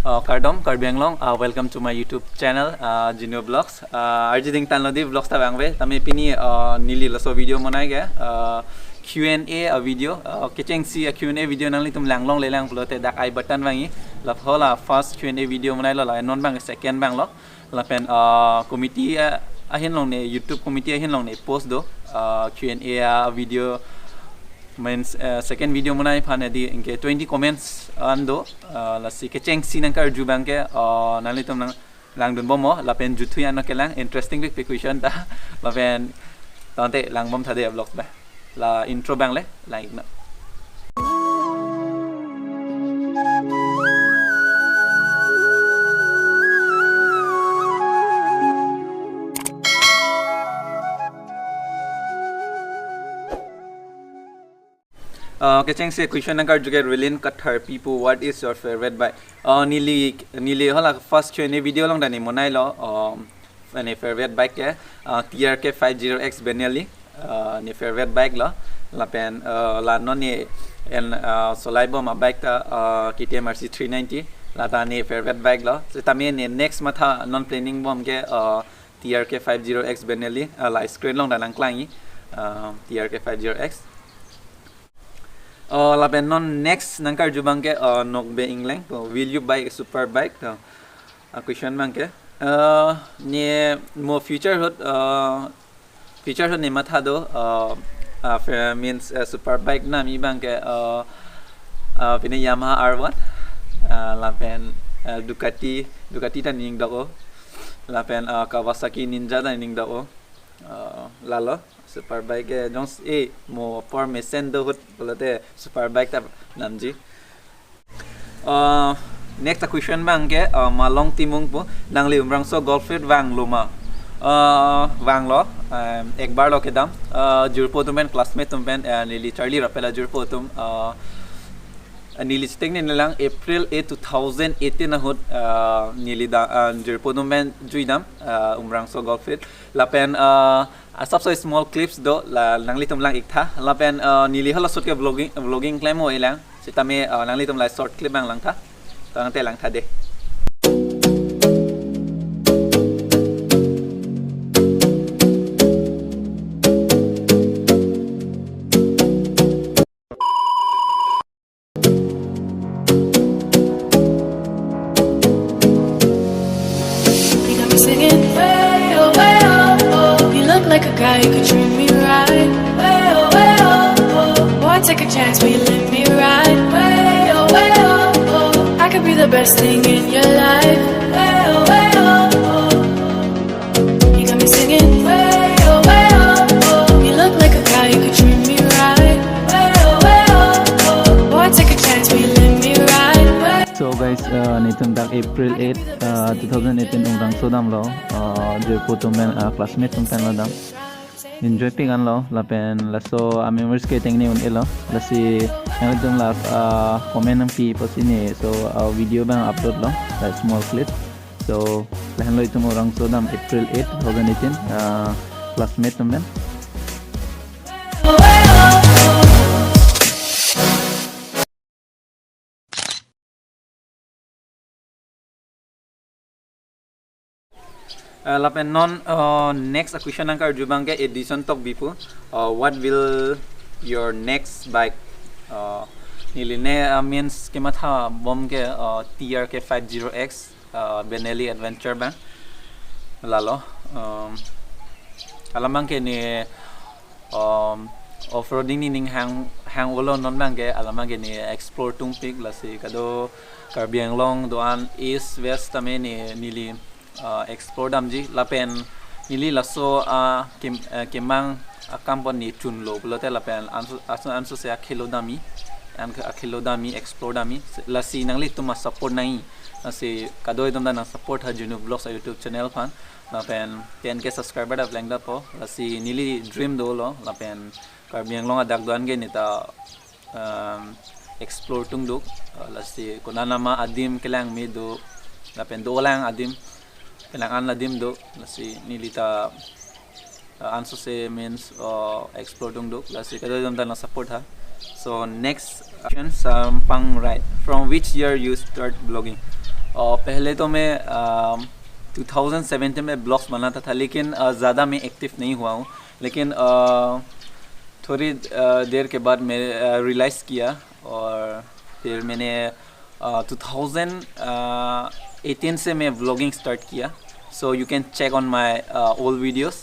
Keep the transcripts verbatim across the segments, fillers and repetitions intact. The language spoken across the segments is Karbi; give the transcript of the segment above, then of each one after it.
Uh, kardom, Karbi Anglong. Uh, welcome to my YouTube channel, uh, Jinu Vlogs. Uh, arjuding tanlo di vlogs ta vangve. Tame pini, uh, neli laso video monai ke, uh, Q and A, uh, video. Uh, kechengsi, uh, Q and A video nanglitum langlongle lang pulote dak I button vangji. Lapu hala first Q and A video monailo, la non bang second banglo. Lapen, uh, committee, uh, ahin along ne, YouTube committee ahin along ne post do, uh, Q and A, uh, video, means, uh, second video monai aphan edi anke twenty comments an do, uh, lasi kechengsi nangkarju abang ke, uh, nanglitum nang langdunbomlo, lapen juthui anlo kelang, interesting pik pik question ta, lapen tangte langbom tha de vlog ba. La intro bang le, lang ikna. Uh, kechengsi question nangkarju ke Rilin Kathar pi pu, "What is your favorite bike?" Uh, neli, neli hala first Q and A video along ta ne monailo, um, ne favorite bike ke, uh, T R K five zero X Benelli, uh, ne favorite bike lo. Lapen, uh, la non ne en, uh, cholaibom a bike ta, uh, K T M R C three ninety. La ta ne favorite bike lo. Setame ne next matha non planning bom ke, uh, T R K five zero X Benelli, uh, la screen along ta nangklangji, uh, T R K five zero X. Uh, lapen non next nangkarju abang ke, uh, Nokbe Ingleng, uh, "Will you buy a super bike?" Uh, uh, question abang ke. Uh, ne mo future ahut, uh, future ahut ne matha do, uh, uh, fe-, means, uh, super bike nami abang ke, uh, uh, pine Yamaha R one, uh, lapen, uh, Ducati, Ducati ta ning dok o, lapen, uh, Kawasaki Ninja ta ning dok o, uh, lalo. Super bike ke jongsi mo apor mesen do ahut pulote super bike ta namji. Uh, next a question abang ke, uh, Malong Timung pu, "Nangli Umrangso Golf Fit vanglo ma?" Uh, vanglo, um, ekbar lo kedam, uh, jirpo atum pen, classmate atum pen, uh, neli charli rapela jirpo atum, uh, neli chiteng ne lang April eight, two thousand eighteen ahut, uh, neli da, uh, jirpo atum pen juidam, uh, Umrangso Golf Fit. Lapen, uh, asapso small clips do, la nanglitum lang iktha. Lapen, uh, neli hala shoot ke vlogging, vlogging klem o ilang. Setame, uh, nanglitum la short clip abang langtha. Tangte langtha de. You got me singing way, oh, way, oh, oh. You look like a guy who could treat me right. Way, oh, way, oh, oh. Boy, take a chance, will you let me ride? Way, oh, way, oh, oh. I could be the best thing in your life. Way, oh, way, oh, oh. You got me singing way, oh, way, oh, oh. You look like a guy who could treat me right. Way, oh, way, oh, oh. Boy, take a chance, will you let me ride? Way. So guys, uh, netum dak April eight, uh, two thousand eighteen Umrangso damlo, uh, jirpo atum pen, uh, classmate atum pen lo dam. Enjoy pik anlo, lapen laso a memories ke tengne un-elo. Lasi nanglitum la, uh, comment nangpi pusi ne, so, uh, video abang upload lo, la small clip. So, lahenlo itum Umrangso dam April eight, two thousand eighteen, uh, classmate atum pen. Uh, lapen non, uh, next a question nangkarju abang ke Edison Tokbi pu. Uh, "What will your next bike?" Uh, neli ne, uh, means kematha bom ke, uh, T R K five zero X, uh, Benelli Adventure abang. Lalo, um, alam abang ke ne, um, off-roading nening hang, hang olo non abang ke, alam abang ke ne explore tungpik, lasi kado Karbi Anglong do-an East West tame ne neli, uh, explore damji, lapen neli laso, uh, kem-, uh, kemang akam pon ne chunlo pulote lapen anso, anso, anso se akhelo damji, an akhelo damji, explore damji, lasi nanglitum a support nangji. Lasi kado-an itum ta nang support tha Jinu Vlogs a YouTube channel aphan. Lapen ten K subscriber ta plengdetpo. Lasi neli dream dolo. Lapen Karbi Anglong adak do-an ke ne ta, um, explore tungduk. Uh, lasi konat nama adim kelang me do. Lapen dolang adim. Kelang an adim do. Lasi neli ta, uh, anso se means, uh, explore tungduk. Lasi kado-an itum ta nang support tha. So next question, Sampang Right. "From which year you start vlogging?" और पहले तो मैं two thousand seventeen में ब्लॉग्स बनाता था, लेकिन अ, ज़्यादा मैं एक्टिव नहीं हुआ हूँ। लेकिन अ, थोड़ी अ, देर के बाद मैं रियलाइज़ किया, और फिर मैंने टू थाउजेंड एटीन से मैं व्लॉगिंग स्टार्ट किया। So you can check on my old videos,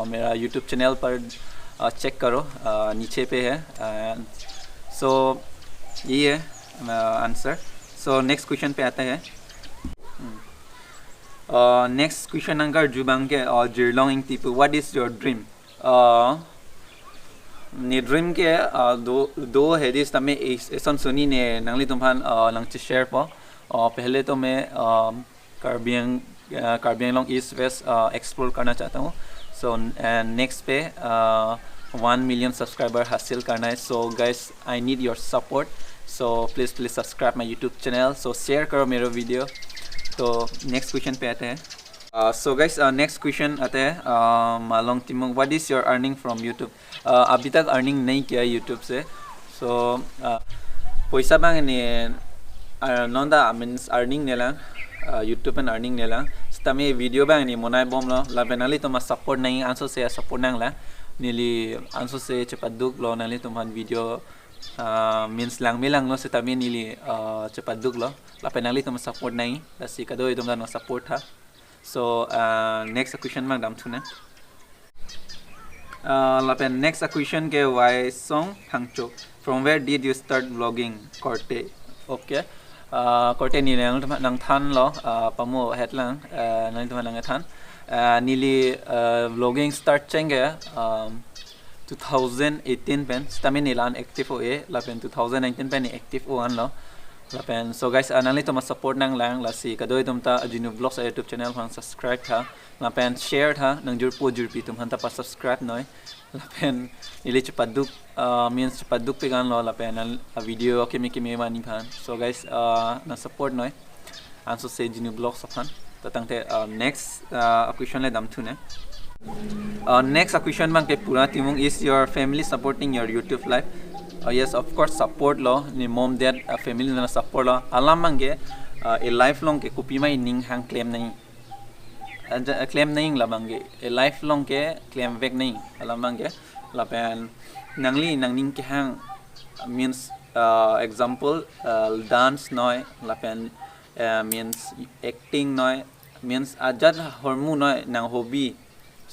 मेरा यूट्यूब चैनल पर चेक करो, अ, नीचे पे है। एंड सो यही है आंसर। सो नेक्स्ट क्वेश्चन पे आते हैं। Next question nangkarju abangke, uh, Jirlong Ingtipu, what is your dream? Uh, ne dream ke uh, do do hedis tame is eson suni ne nanglitumphan uh, nangcheshare po. Uh, पहले तो मैं uh, Karbi Ang- uh, Karbi Anglong East West uh, explore करना चाहता हूँ। So and next पे one million subscriber हासिल करना है। So guys, I need your support, so please please subscribe my YouTube channel। सो शेयर करो मेरा वीडियो। तो नेक्स्ट क्वेश्चन पे आते हैं। सो गाइस, नेक्स्ट क्वेश्चन आते हैं। Uh, Malong Timung, what is your earning from YouTube? Uh, अभी तक अर्निंग नहीं किया यूट्यूब से। सो uh, पैसा abang ni uh, non ta means earning nelang, uh, YouTube pen earning nelang, sitame video abang ni monai bomlo, lapen nanglitum a-support nangji, anso se support nanglang, neli anso se chepaduklo, nanglitumphan video uh, means langme langno sitame neli uh, chepaduklo, lapen nanglitum support nangji, lasi kadokave atum ta nang support tha। So uh, next question abang damthu nang. Uh, lapen next question ke Waisong Phangcho, from where did you start vlogging? Korte. Okay. Uh, korte neli nang nangthanlo, uh, pamo het lang, uh, nangtum nangthan. Uh, neli uh, vlogging start cheng ke um, two thousand eighteen pen, sitame neli la-an active o-e, lapen two thousand nineteen pen ni active o-anlo. Lapen so guys, uh, nanglitum a-support nanglang, lasi kadokave atum ta Ajinu Vlogs a-YouTube channel aphan subscribe tha, lapen share tha, nangjirpo jirpi atum aphan ta pa-subscribe noi. Lapen neli chepaduk uh, means chepadukpik anlo, lapen nang a-video kimi kimi mani aphan. So guys, uh, nang support noi, anso se Ajinu Vlogs aphan. To tangte uh, next uh, question le damthu nang. Uh, next question abangke Pura Timung, is your family supporting your YouTube life? Uh, yes, of course, support lo, ne mom dad uh, family na support lo. Alam abangke uh, e-life along ke kopima ining hang klem nangji, uh, ja- klem nangji, la abangke e-life along ke klemvek nangji, alam abangke. Lapen nangli nangning kehang means uh, example uh, dance noi, lapen uh, means acting noi, means ajat ahormu noi, nang hobby,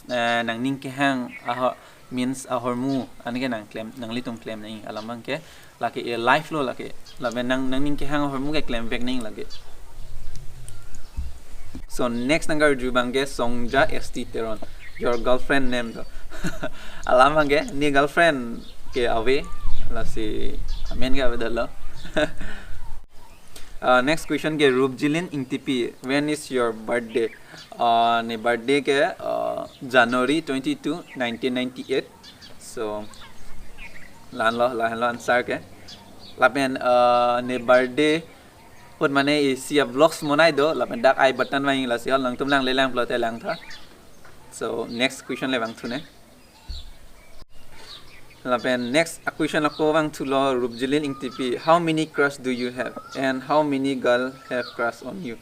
uh, nangning kehang aho- means ahormu anke nang klem, nanglitum klem nangji, alam abangke. Lake e-life lo lake, lapen nang nangning kehang ahormu ke klemvek nangji lake. So next nangkarju abangke Songja S T Teron, your girlfriend name to? Alam abangke ne girlfriend ke ave, lasi amen ke avedetlo. Uh, next question ke Rupjilin Ingtipi, when is your birthday? Uh, ne birthday ke uh, January twenty-two, nineteen ninety-eight. So la-anlo, la-anlo answer ke. Lapen uh, ne birthday put mane isi a-vlogs monai do, lapen dak I button vangji, lasi hol nangtum nangle lang pulote langtha. So next question le vangthu nang. Lapen next a-question ako vangthulo Rupjilin Ingtipi, how many crush do you have and how many girl have crush on you?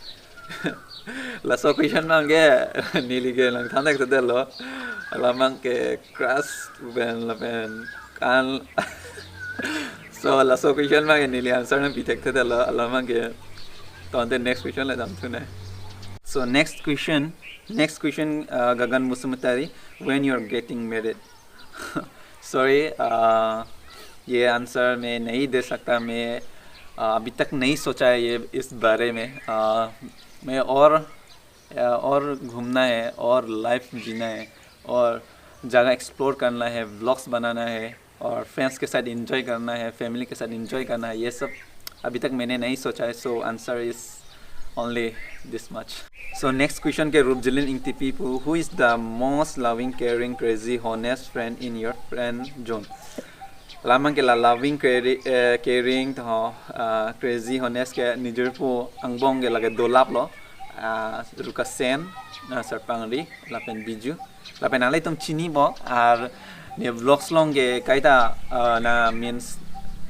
Laso question abangke neli ke nangthan thekthedetlo, alam abangke crush pen lapen kan. So laso question abangke neli answer nangpi thekthedetlo, alam abangke. To tangte next question le damthu nang. So next question, next question uh, Gagan Basumatary, when you're getting married? Sorry, ये आंसर मैं नहीं दे सकता। मैं uh, अभी तक नहीं सोचा है ये, इस बारे में। Uh, मैं और uh, और घूमना है, और लाइफ जीना है, और जगह एक्सप्लोर करना है, व्लॉग्स बनाना है, और फ्रेंड्स के साथ एंजॉय करना है, फैमिली के साथ एंजॉय करना है, ये सब अभी तक मैंने नहीं सोचा है। So answer is only this much. So next question ke Rupjilin Ingtipi pu, who is the most loving, caring, crazy, honest friend in your friend zone? Alam abangke la loving, caring, uh, crazy, honest ke nejirpo angbong ke lake dolaplo, uh, Rukasen, uh, Sarpangri, lapen Biju. Lapen nanglitum chinipo, ar ne vlogs along ke kaita uh, na means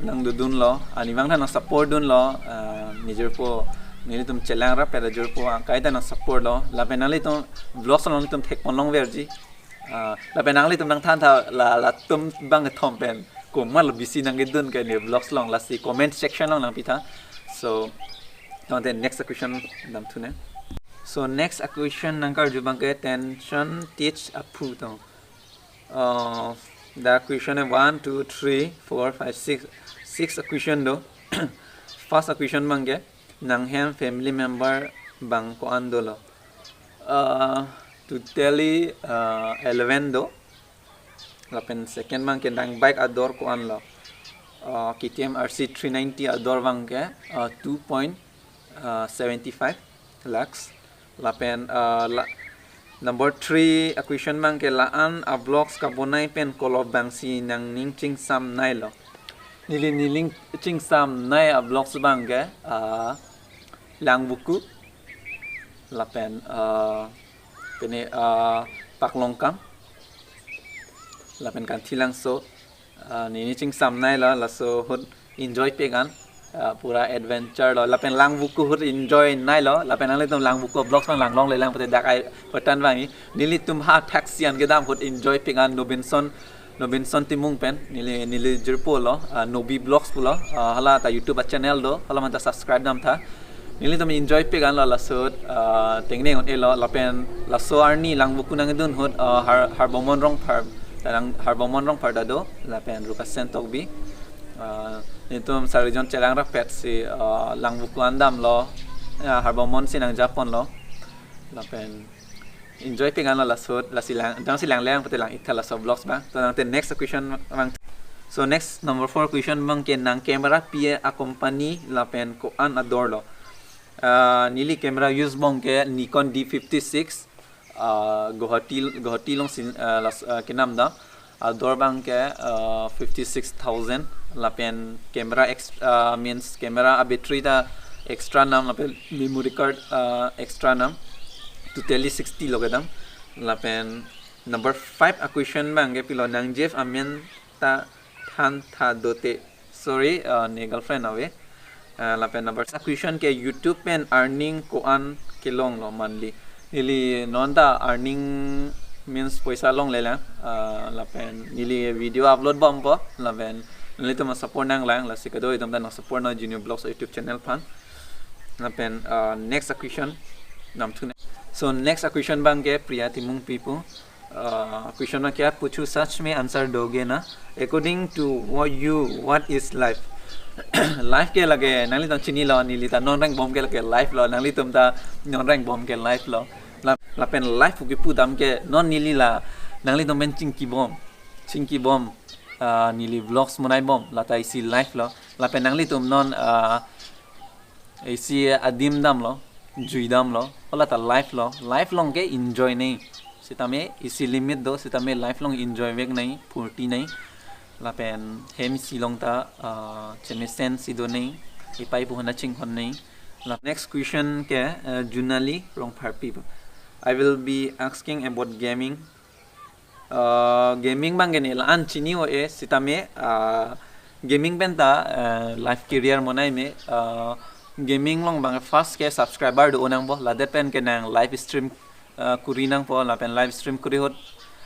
nangdodunlo, ani abang ta nang support dunlo, uh, nejirpo Nelitum chelang rap pada jirpo, angkai ta nang support lo. Lapen nanglitum vlogs along nelitum thekpon longverji. Ah, lapen nanglitum nangthan tha la, latum bang kethom pen komat lo busy nangkedun ke ne vlogs along, lasi comment section along nangpi tha. So, tangte next question damthu ne. So next question nangkarju abangke tension teach aphu tong. Uh, the question one, two, three, four, five, six, six a question do. First a question abangke, nanghem family member bang ko-an dolo? Uh, totally uh, eleven do. Lapen second abangke, nang bike ador ko-an lo? Uh, K T M R C three ninety ador abangke uh, two point seventy five lakhs. Lapen uh, la, number three a question abangke, la-an a vlogs kabonai pen kolo abangsi nangning chingsamnei lo? Neli nening chingsamnei a vlogs abangke uh, Langvoku, lapen uh, pine uh, Paklongkam, lapen Kanthilangso. Uh, neli chingsamnei lo, laso ahut enjoy pik an. Uh, pura adventure lo, lapen Langvoku ahut enjoy nei lo, lapen nanglitum Langvoku vlogs abang langlonglelang pute dak ai patan abang nelitum ha thaksi an kedam ahut enjoy pik an. Nobinson, Nobinson Timung pen, neli, neli jirpo lo, uh, Nobi Vlogs pulo, uh, hala ta YouTube a channel do, hala manta subscribe dam tha. Nelitum enjoy pik an lo laso ahut, uh, tengne un-e lo, lapen laso arni Langvoku nangdun ahut uh, Har, Harbomon Rongphar, Lang, Harbomon Rongphar ta do, lapen Rukasen Tokbi. Uh, nelitum sarijon chelang rapet si uh, Langvoku an damlo, uh, Harbomon si nangjapon lo. Lapen enjoy pik an lo laso ahut, lasi lang, jongsi langleng pute lang-ik tha laso vlogs abang. To tangte next question abang. So next number four question abangke, nang camera pi a company lapen ko-an ador lo? Uh, neli camera use abangke Nikon D fifty-six, uh, Guwahati, Guwahati alongsi uh, las, uh, kenam dam. Ador abangke uh, fifty-six thousand, lapen camera ex, uh, means camera a battery ta extra nam, lapen memory card uh, extra nam, totally sixty lo kedam. Lapen number five a question abangke pilo, nang Jeff amen ta than tha dote? Sorry, uh, ne girlfriend ave. Uh, lapen number six a question ke, YouTube pen earning ko-an kelong lo monthly? Neli non ta earning means poisa longlelang. Uh, lapen neli video upload bompo, lapen nanglitum support nanglang, lasi kadokave atum ta nang support noi Genu Vlogs YouTube channel aphan. Lapen uh, next a question damthu ne. So next a question abangke Priya Timungpi pu. Uh, question abangke, आप पूछो सच में आंसर दोगे ना? According to what you, what is life? Life ke lake nanglitum chinilo, neli ta non reng bom ke lake life lo, nanglitum ta non reng bom ke life lo. La, lapen life pu kipu dam ke non neli la nanglitum pen chingki bom, chingki bom, uh, neli vlogs monai bom, la ta isi life lo. Lapen nanglitum non uh, isi adim damlo, jui damlo, hala ta life lo. Life along ke enjoy nei. Sitame isi limit do, sitame life along enjoy vek nei, phurti nei. Lapen hem isi along ta uh, chemesen si do nei, ipai pu hana chinghon nei. La, next question ke uh, Junali Rongpharpi pu. I will be asking about gaming. Uh, gaming abangke ne la-an chini o-e, sitame uh, gaming pen ta uh, life career monai me. Uh, gaming along abang first ke subscriber do nangpo, ladet pen ke nang live stream uh, kuri nangpo, lapen live stream kuri ahut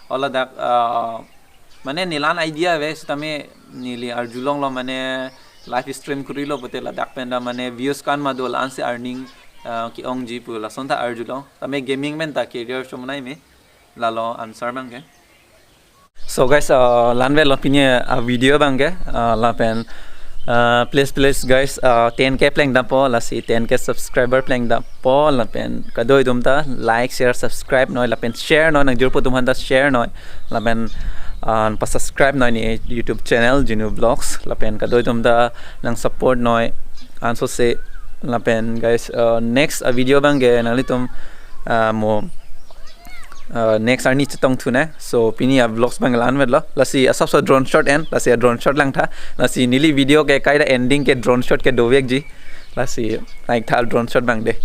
hala dak uh, mane neli la-an idea ave, sitame neli arjulonglo, mane live stream kurilo pute ladak pen ta mane views ko-an ma do, la-ansi earning uh, ke-ongji pu lason ta arjulong. Tame gaming pen ta career chomonai me. Lalo answer abangke. So guys, uh, la-an avelo pini a video abangke, uh, lapen uh, please please guys, uh, ten K pleng dampo, lasi ten K subscriber pleng dampo, lapen kadokave atum ta like, share, subscribe noi, lapen share noi, nang jirpo atum aphan ta share noi, lapen uh, pa subscribe noi ne YouTube channel Genu Vlogs, lapen kadokave atum ta nang support noi, anso se. Lapen guys, uh, next a video abangke nanglitum uh, mo uh, next arni chetongthu ne. So pini a vlogs abang la-an avelo. Lasi asapso drone shot en, lasi a drone shot langtha. Lasi neli video ke kaita ending ke drone shot ke dovekji. Lasi nang-ik tha drone shot abang de.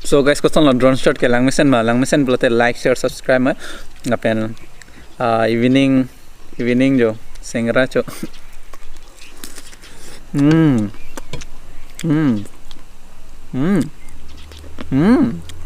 So guys, kosonlo drone shot ke, langmesen ma, langmesen pulote like, share, subscribe ma. Lapen ah, evening, evening jo, singra cho. Hmm. Hmm. Hmm. Hmm.